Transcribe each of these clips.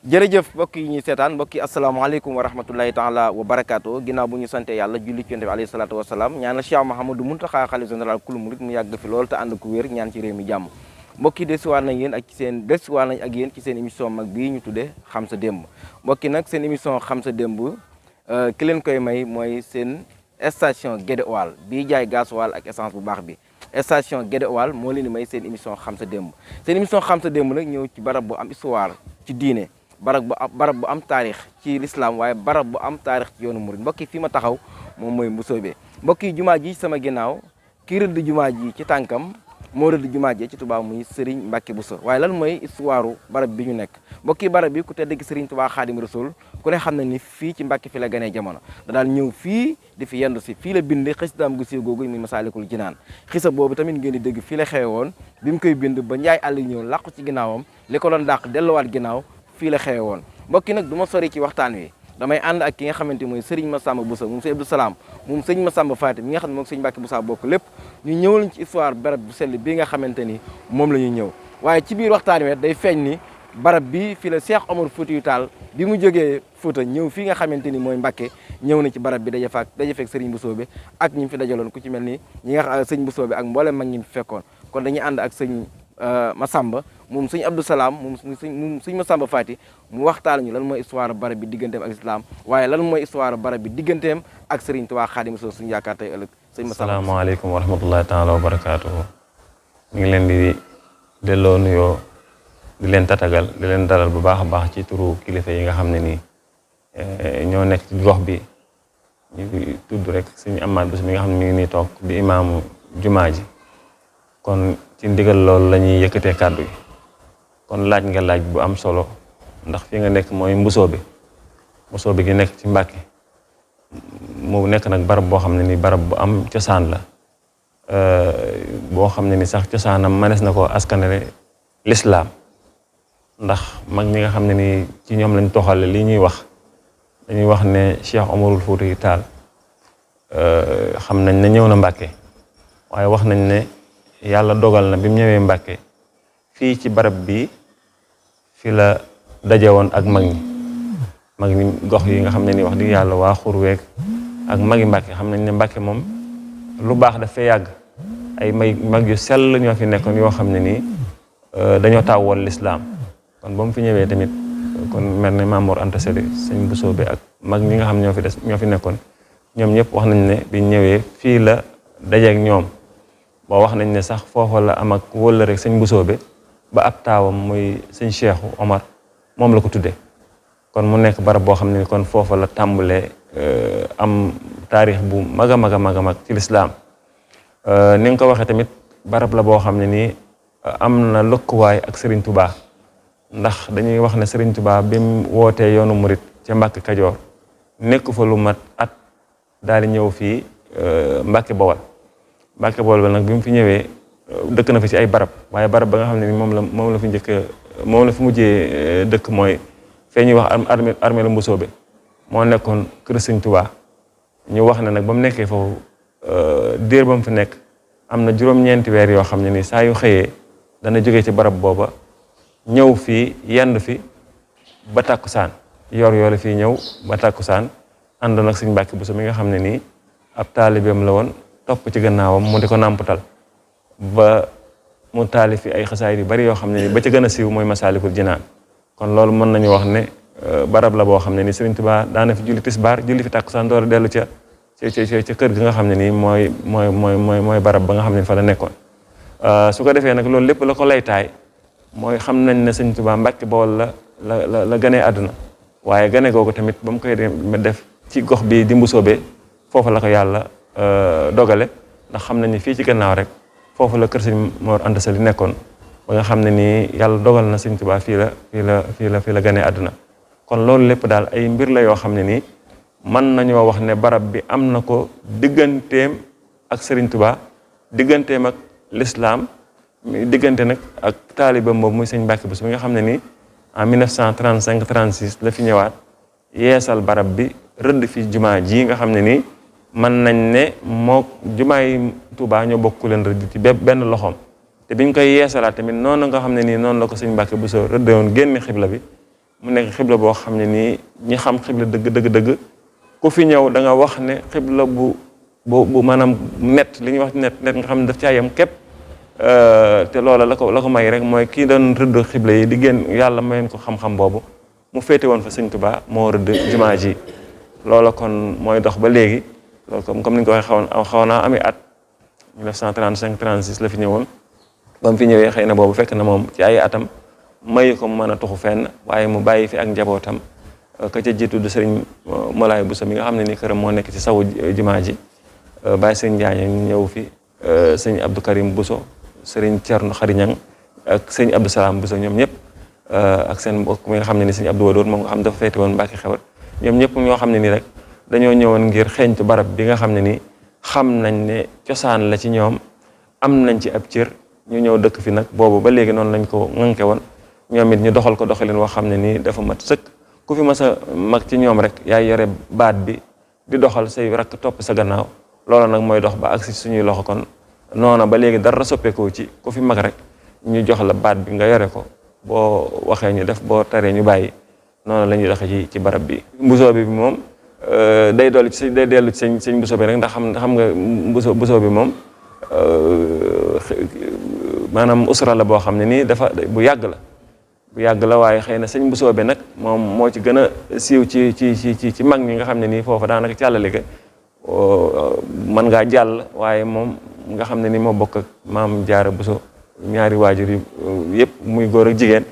jërëjëf mbokk yi ñuy seetaan mbokk yi asalaamaaleykum wa rahmatullahi taala wa barakaatu ginnaaw bu ñu sante yàlla julli ci yonent bi alayhi salaatu wasalaam ñaanal Cheikh Mouhamadou Mountakha xalifa général kulu murid mu yàgg fi loolu te ànd ko wér ñaan ci réew mi jàmm mbokk yi desiwaat nañ yéen ak ci seen émission mag bii ñu tuddee xam sa démb mbokk yi nag seen émission xam sa démb ki leen koy may mooy seen station Guédé Oual bii jaay gasoil ak essence bu baax bi station Guédé Oual moo leen di may seen émission xam sa démb seen émission xam sa démb nag ñëw ci barab bu am histoire ci diine barab bu am taarix ci l'islam waaye barab bu am taarix ci yoonu murid mbokk yi fii ma taxaw moom mooy Mbusoobe mbokk yi jumaa ji sama ginnaaw kii rëdd jumaa ji ci tànkam moo rëdd jumaa ji ci Touba muy Serigne Mbacke Bousso waaye lan mooy histoire barab bi ñu nekk mbokk yi barab bi ku tedd gi Serigne Touba Xaadim Rasul ku ne xam na ni fii ci Mbacke fi la ganee jamono da daal ñëw fii di fi yendu si fii la bind xisidaam gu siiw googu muy Masaalikul Jinaan xisa boobu tamit ngeen di dégg fii la xewe woon bi mu koy bind ba Njaay àll ñëw làqu ci ginnaawam li ko doon dàq delluwaat ginnaaw fii la xewe woon mbokk yi nag du ma sori ci waxtaan wi damay ànd ak ki nga xamante mooy Serigne Massamba Bousso moom sëñ Abdou Salaam moom sëñ Massamba Faty mi nga xam ne moom sëñ Mbacke Bousso bokk lépp ñu ñëwal ci histoire barab bu sell bi nga xamante ni moom la ñuy ñëw waaye ci biir waxtaan wi day feeñ ni barab bi fi la Cheikh Omar Foutiyou Tall bi mu jógee Fouta ñëw fii nga xamante ni mooy Mbacke ñëw na ci barab bi daje fekk Serigne Mbusoobe ak ñi fi dajaloon ku ci mel ni ñi nga sëñ Mbusoobe ak mboolem mag ñi fi fekkoon kon dañuy ànd ak sëñ Massamba moom sëñ Abdou Salaam moom sëñ Massamba Faty mu waxtaan ñu lan mooy histoire barab bi digganteem ak islam waaye lan mooy histoire barab bi digganteem ak Serigne Touba Xaadim Rasul suñu yaakaar tey ëllëg sëñ Massamba. asalaamaaleykum wa rahmatullahi taala wa barakaatuhu ñu ngi leen di delloo nuyoo di leen tatagal di leen dalal bu baax a baax ci turu kilifa yi nga xam ne nii ñoo nekk ci gox bi ñu tudd rek sëñ Amath Bousso mi nga xam ne mi ngi nii toog di imaamu jumaa ji kon ci ndigal loolu la ñuy yëkkatee kàddu gi kon laaj nga laaj bu am solo ndax fi nga nekk mooy Mbusoobe gi nekk ci Mbàkke mu nekk nag barab boo xam ne ni barab bu am cosaan la boo xam ne ni sax cosaanam manees na ko askanale lislaam ndax mag ñi nga xam ne ni ci ñoom lañ toxale li ñuy wax dañuy wax ne Cheikh Omarul Foutiyou Tall xam nañ ne ñëw na Mbàkke waaye wax nañ ne yàlla dogal na bi mu ñëwee Mbàkke fii ci barab bi fi la daje woon ak mag ñi gox yi nga xam ne ni wax di yàlla waa Xurweeg ak magi Mbàkke xam nañ ne Mbàkke moom lu baax daf fee yàgg ay mag yu sell ñoo fi nekkoon yoo xam ne nii dañoo tawwoon lislaam kon ba mu fi ñëwee tamit kon mel ne Mamour Anta Sali sëñ Mbusoobe ak mag ñi nga xam ñoo fi nekkoon ñoom ñëpp wax nañ ne biñ ñëwee fii la dajeek ñoom boo wax nañ ne sax foofa la am ak wólla rek sëñ Mbusoobe ba ab taawam muy sëñ Cheikhu Omar moom la ko tuddee kon mu nekk barab boo xam ne kon foofa la tàmbalee am taarix bu mag a mag ci lislaam ni nga ko waxee tamit barab la boo xam ne nii am na lëkkuwaay ak Serigne Touba ndax dañuy wax ne Serigne Touba bi mu wootee yoonu murit ca Mbàkke Kajoor nekk fa lu mat at daal di ñëw fii Mbàkke Bawal ba nag bi mu fi ñëwee dëkk na fi ci ay barab waaye barab ba nga xam ne ni moom la fi mujjee dëkk mooy fee ñuy wax armée la Mbusoobe moo nekkoon kër Sëñ Touba ñu wax ne nag ba mu nekkee foofu diir ba mu fi nekk am na juróom-ñeenti weer yoo xam ne ni saa yu xëyee dana jógee ci barab booba ñëw fii yendu fi ba tàkkusaan yor fii ñëw ba tàkkusaan àndoon ak Sëñ Mbàkke Bousso mi nga xam ne nii ab taalibeem la woon topp ci gannaawam mu di ko nàmputal ba mu taali fi ay xasaay yu bari yoo xam ne ni ba ca gën a siiw mooy Masaalikul Jinaan kon loolu mën nañu wax ne barab la boo xam ne ni Serigne Touba daana fi julli tisbaar julli fi tàkkusaan door a dellu ca kër gi nga xam ne nii mooy barab ba nga xam ne fa la nekkoon su ko defee nag loolu lépp la ko laytaay mooy xam nañ ne Serigne Touba Mbàkke Bawol la ganee àdduna waaye gane googu tamit ba mu koy def ci gox bi di Mbusoobe foofu la ko yàlla dogale ndax xam nañ ne fii ci gannaaw rek foofu la kër Sëñ Mor Anta Sali nekkoon ba nga xam ne nii yàlla dogal na Sëñ Touba fii la ganee àdduna kon loolu lépp daal ay mbir la yoo xam ne nii mën nañoo wax ne barab bi am na ko digganteem ak Serigne Touba digganteem ak l'islam diggante nag ak taalibam boobu muy Sëñ Mbàkke Bousso mi nga xam ne nii en 1935 36 la fi ñëwaat yeesal barab bi rëdd fi jumaa ji nga xam ne nii mën nañ ne moo jumaay Touba ñoo bokk leen rëdd ci benn loxoom te biñ koy yeesalaat tamit noonu nga xam ne nii noonu la ko Sëñ Mbàkke Bousso rëddewoon génn xibla bi mu nekk xibla boo xam ne nii ñi xam xibla dëgg ku fi ñëw da nga wax ne xibla bu maanaam net li ñuy wax net nga xam ne daf caa yem képp te loola la ko may rek mooy kii doon rëdd xibla yi di génn yàlla mayoon ko xam-xam boobu mu féete woon fa Sëñ Tuubaa moo rëdd jumaa ji loola kon mooy dox ba léegi loolu comme ni ñu ko waxee xaw naa ami at 1935 36 la fi ñëwoon ba mu fi ñëwee xëy na boobu fekk na moom ci ay atam mayu ko mu mën a tuxu fenn waaye mu bàyyi fi ak njabootam ka ca jiitu du sëriñ Molaay Bousso mi nga xam ne ni këram moo nekk ci sawu jumaa ji bàyyi sëriñ Njaañ ñëw fi sëriñ Abdou Karim Bousso sëriñ Thierno Xariñang ak sëriñ Abdou Salaam Bousso ñoom ñëpp ak seen mbokk mi nga xam ne ni sëriñ Abdou Wadoor moom nga xam dafa féete woon Mbàkke Xewar ñoom ñëpp ñoo xam ne nii rek dañoo ñëwoon ngir xeeñtu barab bi nga xam ne nii xam nañ ne cosaan la ci ñoom am nañ ci ab cër ñu ñëw dëkk fi nag boobu ba léegi noonu lañ ko ŋànke woon ñoom it ñu doxal ko doxalin woo xam ne nii dafa mat sëkk ku fi mas a mag ci ñoom rek yaay yore baat bi di doxal say rakk topp sa gannaaw loolu nag mooy dox ba agsi suñuy loxo kon noona ba léegi dara soppeekoo ci ku fi mag rek ñu jox la baat bi nga yore ko boo waxee ñu def boo taree ñu bàyyi noonu la ñuy doxee ci barab bi mbusoo bi moom day dellu ci sëñ mbusoo bi rek ndax xam nga mbusoo bi moom maanaam usra la boo xam ne nii dafa bu yàgg la waaye xëy na sëñ mbusoo bi nag moom moo ci gën a siiw ci mag ñi nga xam ne nii foofu daanaka càllale ga mën ngaa jàll waaye moom nga xam ne ni moo bokk ak maam Jaara Buso ñaari waajur yi yëpp muy góor ak jigéen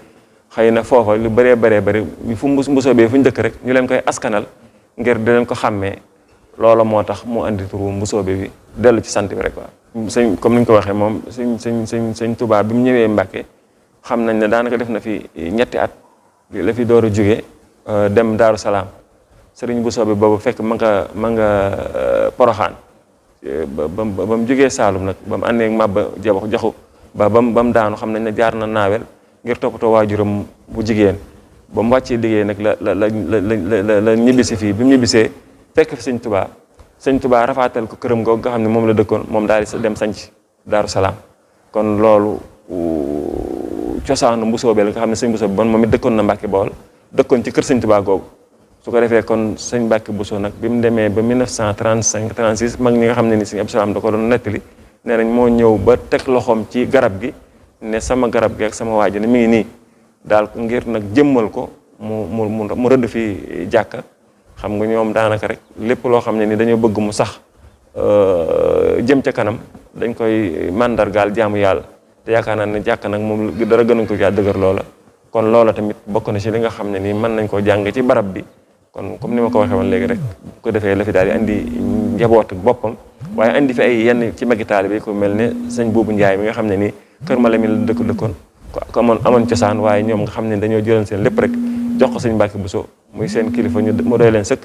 xëy na foofa lu bëree bëri fu mbusoo bee fu ñu dëkk rek ñu leen koy askanal ngir di leen ko xàmmee loola moo tax mu andi turu mbusoo bi dellu ci sant bi rek waaw sëñ comme ni ñu ko waxee moom sëñ Tuubaa bi mu ñëwee Mbàkke xam nañ ne daanaka def na fi ñetti at la fi door a jóge dem Daaru Salaam sëriñ Bousso bi boobu fekk ma nga Poroxaan ba mu jógee Saalum nag ba mu àndee ak Maba Jaxu ba mu daanu xam nañ ne jaar na naawel ngir toppatoo waajuram bu jigéen ba mu wàccee liggéey nag la ñibbisi fii bi mu ñibbisee fekk fi sëñ Tuubaa rafaatal ko këram googu nga xam ne moom la dëkkoon moom daal di dem sanc Daaru Salaam kon loolu cosaanu Mbusoo bi la nga xam ne sëñ Mbusoo bi bon moom it dëkkoon na Mbàkke Bawol dëkkoon ci kër sëñ Tuubaa googu su ko defee kon sëñ Mbàkke Bousso nag bi mu demee ba 1935 36 mag ñi nga xam ne ni sëñ Abdou Salaam da ko doon nettali nee nañ moo ñëw ba teg loxoom ci garab gi ne sama garab gi ak sama waaji ne mi ngi nii daal ngir nag jëmmal ko mu rëdd fi jàkka xam nga ñoom daanaka rek lépp loo xam ne ni dañoo bëgg mu sax jëm ca kanam dañ koy màndargaal jaamu yàlla te yaakaar naa ne jàkka nag moom dara gënuñ ko caa dëgër loola kon loola tamit bokk na ci li nga xam ne nii mën nañ koo jàng ci barab bi kon comme ni ma ko waxee woon léegi rek bu ko defee la fi daal di andi njaboot ak boppam waaye andi fi ay yenn ci magi taalibe bi ku mel ne sëñ Buubu Njaay mi nga xam ne nii Kër Malamine la dëkkoon ko amoon cosaan waaye ñoom nga xam ne dañoo jëloon seen lépp rek jox ko sëñ Mbàkke Bousso muy seen kilifa mu doy leen sëkk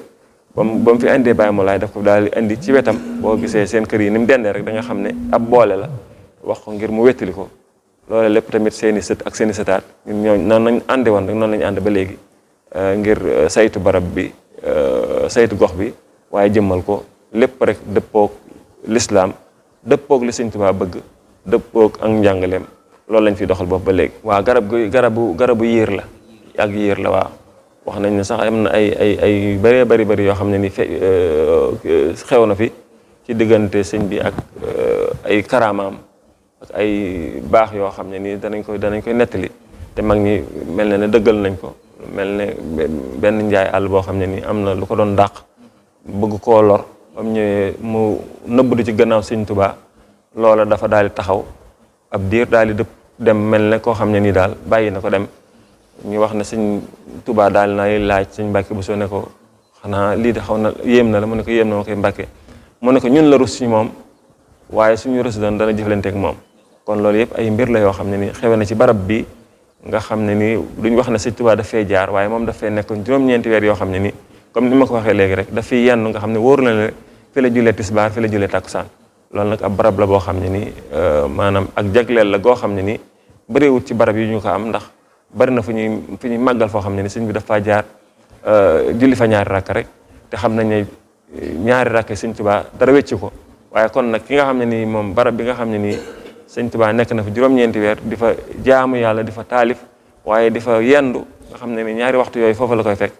ba mu fi andee Baye Molaay daf ko daal di andi ci wetam boo gisee seen kër yi ni mu dendee rek da nga xam ne ab boole la wax ko ngir mu wettali ko loolu lépp tamit seen i sët ak seen i sëtaat ñun ñoo noonu nañ ànde woon rek noonu lañu ànd ba léegi ngir saytu barab bi saytu gox bi waaye jëmmal ko lépp rek dëppoog lislaam dëppoog li Sëñ Tuubaa bëgg dëppoog ak njàngaleem loolu lañ fi doxal boobu ba léegi waaw garabu yéer la ak yéer la waaw wax nañ ne sax am na ay bëree bëri yoo xam ne ni xew na fi ci diggante sëñ bi ak ay karaamaam ak ay baax yoo xam ne nii danañ koy nettali te mag ñi mel na ne dëggal nañ ko mel ne benn njaay àll boo xam ne nii am na lu ko doon dàq bëgg koo lor ba mu ñëwee mu nëbbdu ci gannaaw sëñ Tuubaa loola dafa daal di taxaw ab diir daal di dëpp dem mel ne koo xam ne nii daal bàyyi na ko dem ñu wax ne sëñ Tuubaa daal na laaj sëñ Mbàkke Bousso ne ko xanaa lii de xaw na yéem na la mu ne ko yéem na ma koy Mbàkke mu ne ko ñun la rus ci moom waaye suñu rus doon dana jëflanteeg moom kon loolu yëpp ay mbir la yoo xam ne nii xewe na ci barab bi nga xam ne nii duñ wax ne sëñ Tuubaa daf fee jaar waaye moom daf fee nekkoon juróom-ñeenti weer yoo xam ne nii comme ni ma ko waxee léegi rek daf fiy yenn nga xam ne wóoru na ne fi la julee tisbaar fi la julee takkusaan loolu nag ab barab la boo xam ne nii maanaam ak jagleel la goo xam ne nii bëriwut ci barab yi ñu ko am ndax bari na fu ñuy màggal foo xam ne ni sëñ bi daf faa jaar julli fa ñaari rakk rek te xam nañ ne ñaari rakk sëñ Tuubaa dara wecci ko waaye kon nag ki nga xam ne nii moom barab bi nga xam ne nii sëñ Tuubaa nekk na fa juróom-ñeenti weer di fa jaamu yàlla di fa taalif waaye di fa yendu nga xam ne ni ñaari waxtu yooyu foofu la koy fekk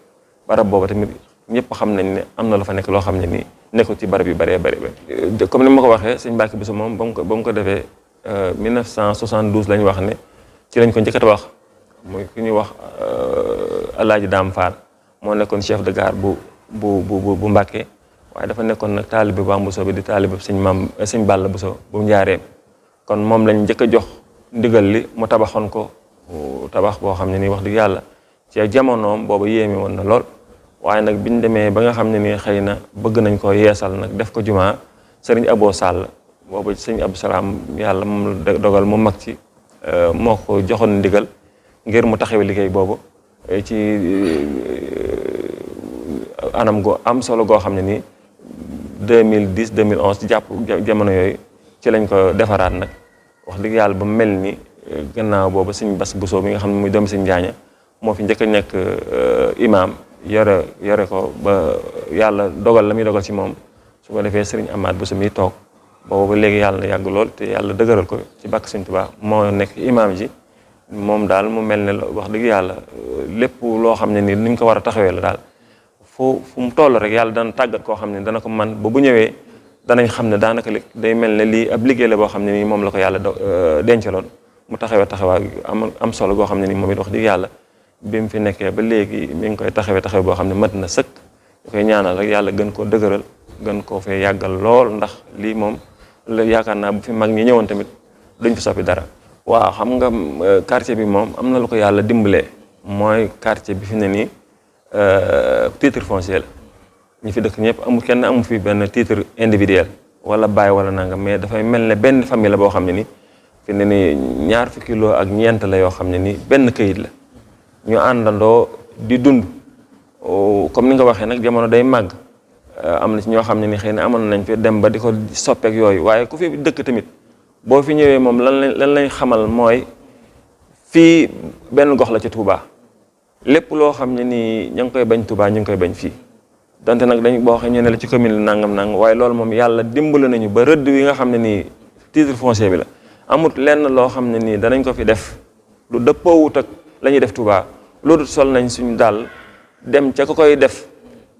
barab boobu tamit ñëpp xam nañ ne am na lu fa nekk loo xam ne nii nekkul ci barab yu bëree bëri comme ni ma ko waxee sëñ Mbàkke Buso moom ba mu ko defee 1972 lañ wax ne ci lañ ko njëkkat wax muy ku ñuy wax Alaaji Daam Faal moo nekkoon chef de gare bu Mbàkke waaye dafa nekkoon nag taalibe Maam Buso bi di taalibe sëñ Balla Buso bu Njaareem kon moom lañ njëkk a jox ndigal li mu tabaxoon ko tabax boo xam ne nii wax dëgg yàlla ci jamonoom boobu yéemi woon na lool waaye nag biñ demee ba nga xam ne nii xëy na bëgg nañ ko yeesal nag def ko jumaa sëriñ Abo Sall boobu sëriñ Abdou Salaam yàlla moom dogal mu mag ci moo ko joxoon ndigal ngir mu taxawee liggéey boobu ci anam go am solo goo xam ne nii 2010 2011 ci jàpp jamono yooyu ci lañ ko defaraat nag wax dëgg yàlla ba mel ni gannaaw boobu sëñ Bas Buso mi nga xam ne muy doomi sëñ Njaaña moo fi njëkk a nekk imaam yore ko ba yàlla dogal la muy dogal ci moom su ko defee sëriñ Amaat Buso mi toog boobu ba léegi yàlla na yàgg lool te yàlla dëgëral ko ci bàkk sëñ Tuubaa moo nekk imaam ji moom daal mu mel ne wax dëgg yàlla lépp loo xam ne nii ni ñu ko war a taxawee la daal fu mu toll rek yàlla dana tàggat koo xam ne dana ko man ba bu ñëwee danañ xam ne daanaka day mel ne lii ab liggéey la boo xam ne nii moom la ko yàlla dencaloon mu taxawaa am solo goo xam ne nii moom it wax dëgg yàlla bi mu fi nekkee ba léegi mi ngi koy taxawee boo xam ne mat na sëkk ñu koy ñaanal rek yàlla gën koo dëgëral gën koo fee yàggal lool ndax lii moom la yaakaar naa bu fi mag ñi ñëwoon tamit duñ fi soppi dara. waaw xam nga quartier bi moom am na lu ko yàlla dimbalee mooy quartier bi fi ne nii titre foncier la ñi fi dëkk ñëpp kenn amu fi benn titre individuel wala bàyyi wala nangam mais dafay mel ne benn famille la boo xam ne nii fi ne nii ñaar fukki kilo ak ñeent la yoo xam ne nii benn këyit la ñu àndandoo di dund comme ni nga waxee nag jamono day màgg am na ci ñoo xam ne ni xëy na amoon nañ fi dem ba di ko soppeek yooyu waaye ku fi dëkk tamit boo fi ñëwee moom lan lañ xamal mooy fii benn gox la ci Touba lépp loo xam ne nii ña ngi koy bañ Touba ñu ngi koy bañ fii donte nag dañ boo waxee ñu ne la ci commune la nangam waaye loolu moom yàlla dimbali nañu ba rëdd wi nga xam ne nii titre foncier bi la amut lenn loo xam ne nii danañ ko fi def lu dëppoowut ak la ñuy def Touba loolu sol nañ suñu daal dem ca ko koy def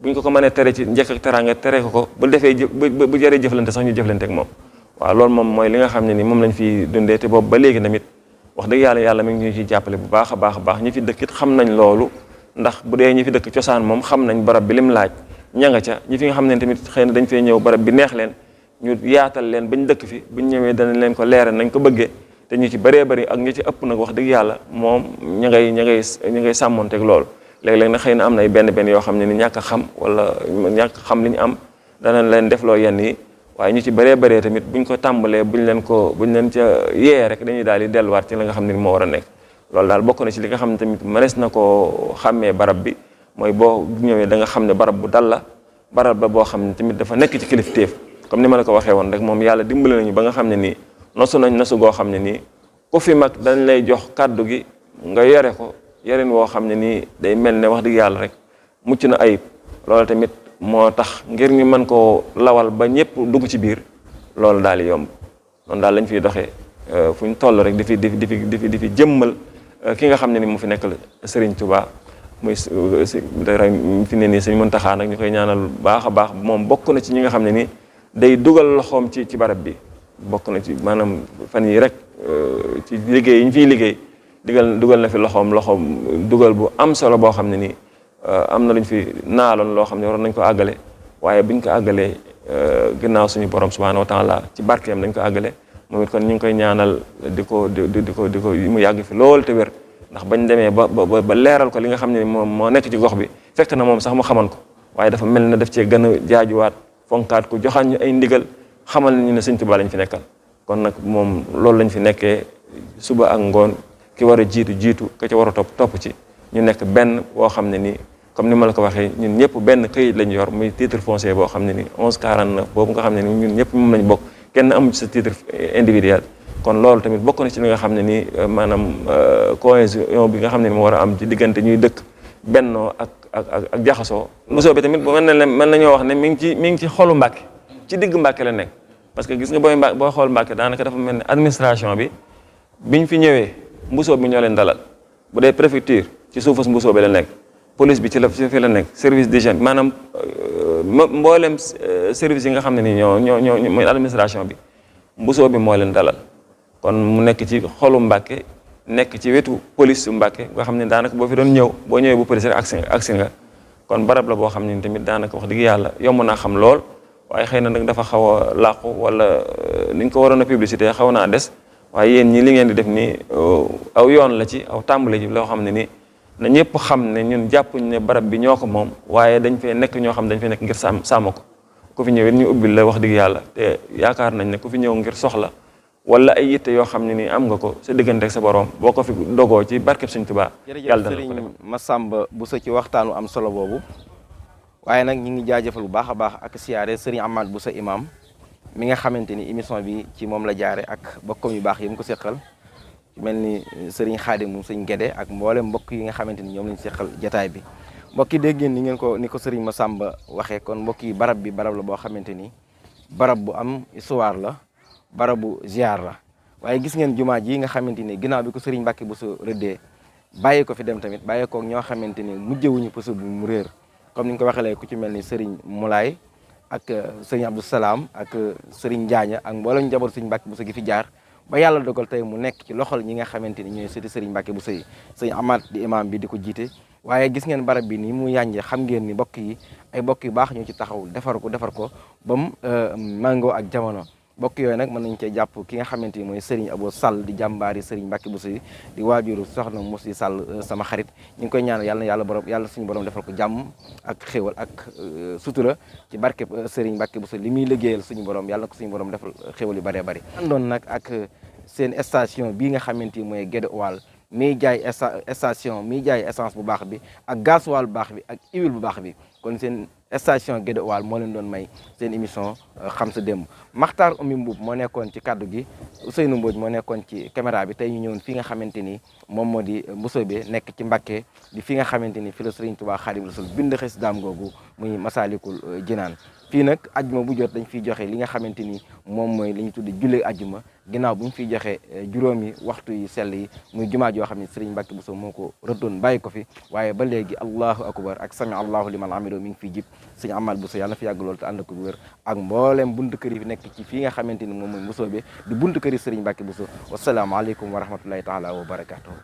buñ ko mënee tere ci njëkk ak teraanga tere ko bu defee bu jëree jëflante sax ñu jëflante ak moom waaw loolu moom mooy li nga xam ne ni moom lañ fi dundee te boobu ba léegi tamit wax dëgg yàlla mi ngi ñu ciy jàppale bu baax a baax ñi fi dëkk it xam nañ loolu ndax bu dee ñi fi dëkk cosaan moom xam nañ barab bi lim laaj ña nga ca ñi fi nga xam ne tamit xëy na dañ fee ñëw barab bi neex leen ñu yaatal leen bañ dëkk fi buñ ñëwee danañ leen ko leeral nañ ko bëggee te ñu ci bëree bëri ak ñi ci ëpp nag wax dëgg yàlla moom ña ngay sàmmonteeg loolu léeg-léeg nag xëy na am na ay benn yoo xam ne ni ñàkk a xam wala ñàkk xam li ñu am danañ leen defloo yenn yi waaye ñu ci bëree tamit buñ ko tàmbalee buñ leen ca yee rek dañuy daal di delluwaat ci la nga xam ne ni moo war a nekk loolu daal bokk na ci li nga xam ne tamit mënees na koo xàmmee barab bi mooy boo ñëwee da nga xam ne barab bu dal la barab ba boo xam ne tamit dafa nekk ci kilifteef comme ni ma la ko waxee woon rek moom yàlla dimbali nañu ba nga xam ne nii nosu nañ nosu goo xam ne nii ku fi mag dañ lay jox kàddu gi nga yore ko yorin woo xam ne nii day mel ne wax dëgg yàlla rek mucc na ayib loolu tamit moo tax ngir ñu mën koo lawal ba ñëpp dugg ci biir loolu daal di yomb noonu daal lañ fiy doxee fu ñu toll rek di fi jëmmal ki nga xam ne ni mu fi nekk Serigne Touba muy fi ne nii Serigne Mountakha nag ñu koy ñaanal baax a baax moom bokk na ci ñi nga xam ne nii day dugal loxoom ci barab bi bokk na ci maanaam fan yi rek ci liggéey yi ñu fiy liggéey dugal na fi loxoom dugal bu am solo boo xam ne nii am na lu ñu fi naaloon loo xam ne waroon nañ ko àggale waaye biñ ko àggalee ginnaaw suñu borom subhanahu wa taala ci barkeem dañ ko àggale moom it kon ñu ngi koy ñaanal di ko mu yàgg fi lool te wér ndax bañ demee ba leeral ko li nga xam ne moom moo nekk ci gox bi fekk na moom sax mu xaman ko waaye dafa mel na daf cee gën a jaajuwaat fonkaat ko joxaan ñu ay ndigal xamal ñu ne Sëñ Tuubaa lañ fi nekkal kon nag moom loolu lañ fi nekkee suba ak ngoon ki war a jiitu ka ci war a topp ci ñu nekk benn boo xam ne nii comme ni ma la ko waxee ñun ñëpp benn këyit lañ yor muy titre foncier boo xam ne ni 1149 boobu nga xam ne ni ñun ñëpp moom lañ bokk kenn amu ci sa titre individuel kon loolu tamit bokk na ci li nga xam ne nii maanaam cohésion bi nga xam ne ni moo war a am ci diggante ñuy dëkk bennoo ak jaxasoo mosoo bi tamit mën nañoo wax ne mi ngi ci xolu Mbàkke ci digg Mbàkke la nekk parce que gis nga booy xool Mbàkke daanaka dafa mel ne administration bi biñ fi ñëwee mbusoo bi ñoo leen dalal bu dee préfecture ci suufus mbusoo bi la nekk, police bi ci la fi la nekk, service d'hygiène maanaam mboolem service yi nga xam ne ni ñoo mooy administration bi mbusoo bi moo leen dalal. kon mu nekk ci xolu Mbàkke nekk ci wetu police su Mbàkke nga xam ne daanaka boo fi doon ñëw boo ñëwee bu police rek agsi nga kon barab la boo xam ne tamit daanaka wax dëgg yàlla yomb naa xam lool waaye xëy na nag dafa xaw a làqu wala niñ ko waroon a publicité xaw naa des waaye yéen ñi li ngeen di def nii aw yoon la ci aw tàmbali ji loo xam ne ni na ñëpp xam ne ñun jàppuñ ne barab bi ñoo ko moom waaye dañ fee nekk ñoo xam ne dañ fee nekk ngir sàmm ko ku fi ñëwee ñu ubbil la wax dëgg yàlla te yaakaar nañ ne ku fi ñëw ngir soxla wala ay yitte yoo xam ne ni am nga ko sa diggante ak sa borom boo ko fi dogoo ci barkeb Sëñ Tuubaa yàlla dana ko def. Sëriñ Massamba Bousso ci waxtaanu am solo boobu waaye nag ñi ngi jaajëfal bu baax a baax ak siyaare Sëriñ Amath Bousso imam mi nga xamante ni émission bi ci moom la jaare ak bokkam yu baax yi mu ko seqal mel ni Sëriñ Xaadim mu Sëñ Gédé ak mboolem mbokk yi nga xamante ni ñoom lañ seqal jataay bi mbokk yi dégg ngeen ni ko Sëriñ Massamba waxee kon mbokk yi barab bi barab la boo xamante ni barab bu am histoire la barabu ziar la waaye gis ngeen jumaa ji nga xamante ni ginnaaw bi ko Sëriñ Mbàkke Bousso rëddee bàyyi ko fi dem tamit bàyyi koog ñoo xamante ni mujjewuñu puso bi mu réer comme ni ñu ko waxee ku ci mel ni Sëriñ Moulay ak Sëriñ Abdou Salaam ak Sëriñ Njaaña ak mboolem njaboot Sëriñ Mbàkke Bousso gi fi jaar ba yàlla dogal tey mu nekk ci loxol ñi nga xamante ni ñooy sëti Sëriñ Mbàkke Bousso yi Sëriñ Amath di imam bi di ko jiite waaye gis ngeen barab bi ni mu yànjee xam ngeen ni mbokk yi ay mbokk yu baax ñoo ci taxaw defar ko ba mu màngoo ak jamono mbokk yooyu nag mën nañu cee jàpp ki nga xamante ni mooy Serigne Abo Sall di jàmbaari Serigne Mbacke Bousso yi di waajuru soxna Moussi Sall sama xarit ñu ngi koy ñaanal yàlla suñu borom defal ko jàmm ak xéwal ak sutura ci barke Serigne Mbacke Bousso li muy liggéeyal suñu borom yàlla ko suñu borom defal xéwal yu bëree bëri. àndoon nag ak seen station bii nga xamante ni mooy Guédé Oual miy jaay station miy jaay essence bu baax bi ak gasoil bu baax bi ak huile bu baax bi kon seen station Guédé Oual moo leen doon may seen émission xam sa démb Makhtar Oumy Mbuub moo nekkoon ci kaddu gi Ousseynou Mbodj moo nekkoon ci caméra bi tey ñu ñëwoon fi nga xamante ni moom moo di Mboussobé nekk ci Mbacké di fi nga xamante ni fi la Serigne Touba Khadim Rasoul bind xasidaam googu muy Masalikul Jinaan fii nag ajjuma bu jot dañ fiy joxe li nga xamante ni moom mooy li ñu tuddi julli ajjuma ginnaaw bu ñu fiy joxe juróomi waxtu yi sell yi muy jumaa joo xam ne Serigne Mbacke Bousso moo ko rëddoon bàyyi ko fi waaye ba léegi allahu akbar ak sami allahu liman amido mi ngi fiy jib Serigne Amath Bousso yàlla na fi yàgg loolu te ànd ko wér ak mboolem buntu kër yi fi nekk ci fii nga xamante ni moom mooy Mboussobé di buntu kër yi Serigne Mbacke Bousso wasalaamaaleykum wa rahmatullahi taala wa barakatuh